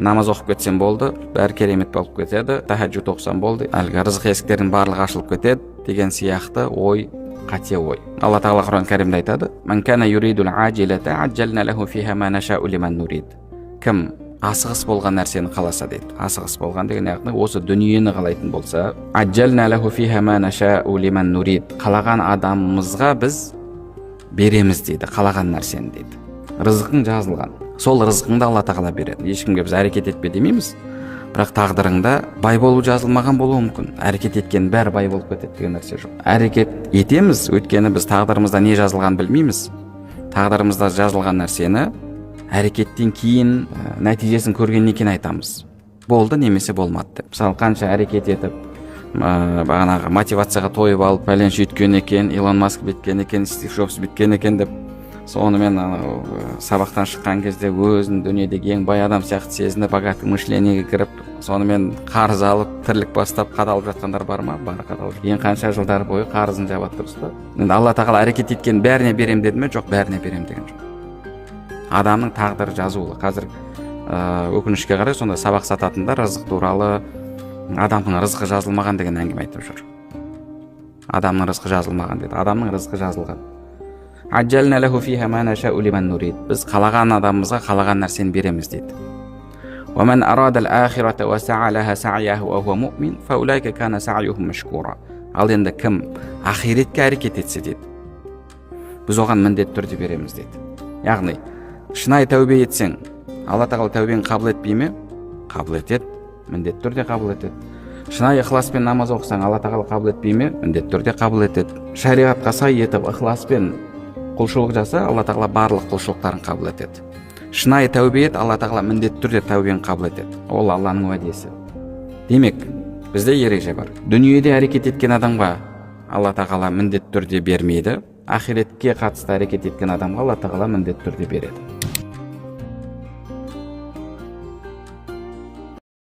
Намаз оқып кетсем болды, бәрі керемет болып кетеді, тахаджуд оқысам болды, әлгі рызық есіктерінің барлығы ашылып кетеді деген сияқты ой қате ой. Алла Тағала Құран Кәрімде айтады: «Ман кана юридул ажилата аджална лаху фиха ма нашау лиман нурид». Кім асығыс болған нәрсені қаласа дейді. Асығыс болған деген, яғни осы дүниені қалайтын болса, аджална лаху фиха ма нашау лиман нурид, қалаған адамымызға біз береміз дейді, қалаған нәрсені дейді. Рызқың жазылған, сол рызқыңды Алла Тағала береді. Ешкімге біз әрекет етпе демейміз, бірақ тағдырыңда бай болу жазылмаған болуы мүмкін. Әрекет еткен бәрі бай болып кетеді деген нәрсе жоқ. Әрекет етеміз, өйткені біз тағдырымызда не жазылғанын білмейміз. Тағдырымызда жазылған нәрсені әрекеттен кейін, нәтижесін көргеннен кейін айтамыз, болды немесе болмады деп. Мысалы, қанша әрекет етіп, бағанағы мотивацияға тойып алып, пәленше үйткен екен, Илон Маск бүйткен екен, Стив Джобс бүйткен екен деп, сонымен анау сабақтан шыққан кезде өзін дүниедегі ең бай адам сияқты сезініп, богатый мышление ге кіріп, сонымен қарыз алып, тірлік бастап, қадалып жатқандар бар ма? Бар, қадалып. Ең қанша жылдар бойы қарызын жабады, дұрыс па? Енді Алла Тағала әрекет еткен бәріне берем деді ме? Жоқ, бәріне берем деген жоқ. Адамның тағдыры жазулы. Қазір өкінішке қарай, сондай сабақ сататындар рызық туралы, адамның рызқы жазылмаған деген әңгіме айтып жүр. Адамның рызқы жазылмаған дейді. Адамның рызқы жазылған. Аджална лаху фиха ма нашау лиман нурид. Біз қалаған адамымызға қалаған нәрсені береміз дейді. ومن أراد الآخرة وسعى لها سعيها وهو مؤمن فأولئك كان سعيهم مشكورا. Ал енді кім ақиретке әрекет етсе дейді, біз оған міндетті түрде береміз дейді. Яғни шынайы тәубе етсең, Алла Тағала тәубені қабыл етпей ме? Қабыл етеді, міндетті түрде қабыл етеді. Шынайы ықыласпен намаз оқысаң, Алла Тағала қабыл етпей ме? Міндетті түрде қабыл етеді. Шариғатқа сай етіп, ықыласпен құлшылық жаса, Алла Тағала барлық құлшылықтарын қабыл етеді. Шынайы тәубе ет, Алла Тағала міндетті түрде тәубені қабыл етеді. Ол Алланың уәдесі. Демек, бізде ереже бар: дүниеде әрекет еткен адамға Алла Тағала міндетті түрде бермейді, ақиретке қатысты әрекет еткен адамға Алла Тағала міндетті түрде береді.